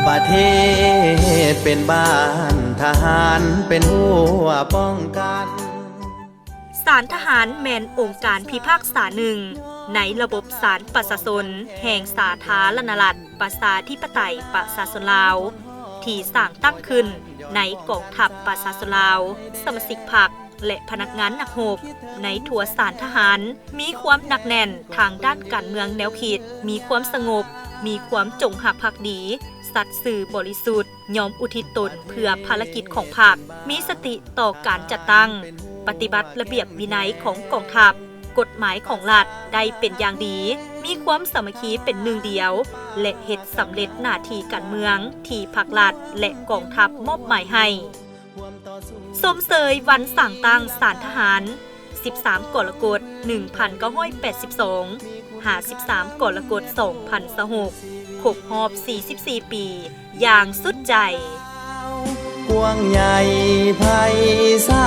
ປະເທດເປັນບ້ານ ທະຫານເປັນຮົ້ວປ້ອງກັນ. ສານທະຫານແມ່ນອົງການພິພາກສາໜຶ່ງໃນລະບົບສານປະຊາຊົນແຫ່ງສາທາລະນະລັດ ປະຊາທິປະໄຕ ປະຊາຊົນລາວ ທີ່ສ້າງຕັ້ງຂຶ້ນໃນກອງທັບປະຊາຊົນລາວ, ສະມາຊິກພັກ ແລະ ພະນັກງານນັກຮົບໃນທົ່ວສານທະຫານ ມີຄວາມໜັກແໜ້ນທາງດ້ານການເມືອງແນວຄິດ, ມີຄວາມສະຫງົບ, ມີຄວາມຈົງຮັກພັກດີ, ສັດຊື່ບໍລິສຸດ, ຍອມອຸທິດຕົນເພື່ອພາລະກິດຂອງພັກ, ມີສະຕິຕໍ່ການຈັດຕັ້ງ, ປະຕິບັດລະບຽບວິໄນຂອງກອງທັບ, ກົດໝາຍຂອງລັດໄດ້ເປັນຢ່າງດີ, ມີຄວາມສາມັກຄີເປັນໜຶ່ງດຽວ ແລະ ເຮັດສຳເລັດໜ້າທີ່ການເມືອງທີ່ພັກລັດ ແລະ ກອງທັບມອບໝາຍໃຫ້. ຊົມເຊີຍວັນສ້າງຕັ້ງສານທະຫານ ສິບສາມ ກໍລະກົດ ໜຶ່ງພັນເກົ້າຮ້ອຍແປດສິບສອງ ຫາ ສິບສາມ ກໍລະກົດ ສອງພັນຊາວຫົກ ຄົບຮອບ ສີ່ສິບສີ່ ປີ ຢ່າງສຸດໃຈ. ກວ້າງໃຫຍ່ໄພສາ